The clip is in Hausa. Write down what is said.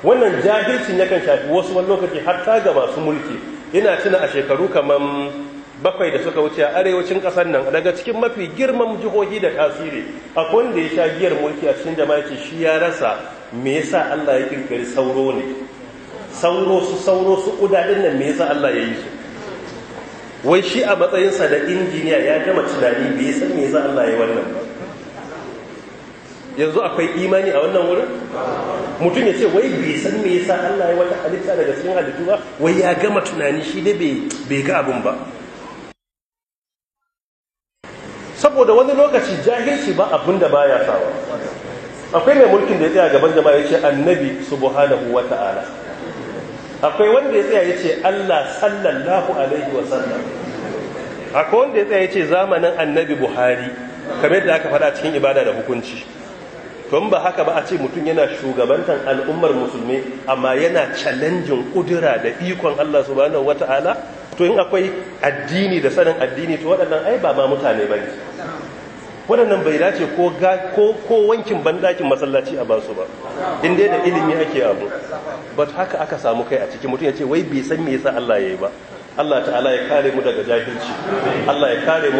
Wannan jahilcin yakan shafi wasu wani lokaci hatta ga masu mulki. Ina tuna a shekaru kaman 7 da suka wuce a arewacin kasar nan, daga cikin mafi girman jihohi da tasiri, akwai wanda ya sha giyar mulki a cikin jama'a ce shi ya rasa me yasa Allah ya kirkiri sauro ne. Sauro su sauro su kuda din nan me yasa Allah ya yi su? Wai shi a matsayinsa da injiniya ya gama tunani bai san me yasa Allah ya yi wannan ba. Yanzu akwai imani a wannan wurin? Mutum ya ce wai bai san me yasa Allah ya wata halitta daga cikin halittu ba, wai ya gama tunani shi dai bai ga abun ba. Saboda wani lokaci jahilci ba abun da baya sawa. Akwai mai mulkin da ya tsaya gaban jama'a ya ce annabi subhanahu wa ta'ala. Akwai wanda ya tsaya ya ce Allah sallallahu alaihi wa sallam. Akwai wanda ya tsaya ya ce zamanin annabi Buhari, kamar yadda aka faɗa cikin ibada da hukunci. Don ba haka ba a ce mutum yana shugabantar al'ummar musulmi amma yana challenging kudura da ikon Allah subhanahu wata'ala. To in akwai addini da sanin addini, to waɗannan ai ba ma mutane bane. Waɗannan bai dace ko ko wankin bandakin masallaci a basu ba, in dai da ilimi ake abu. But haka aka samu kai a ciki, mutum ya ce wai bai san me yasa Allah yayi ba. Allah ta'ala ya kare mu daga jahilci, Allah ya kare mu.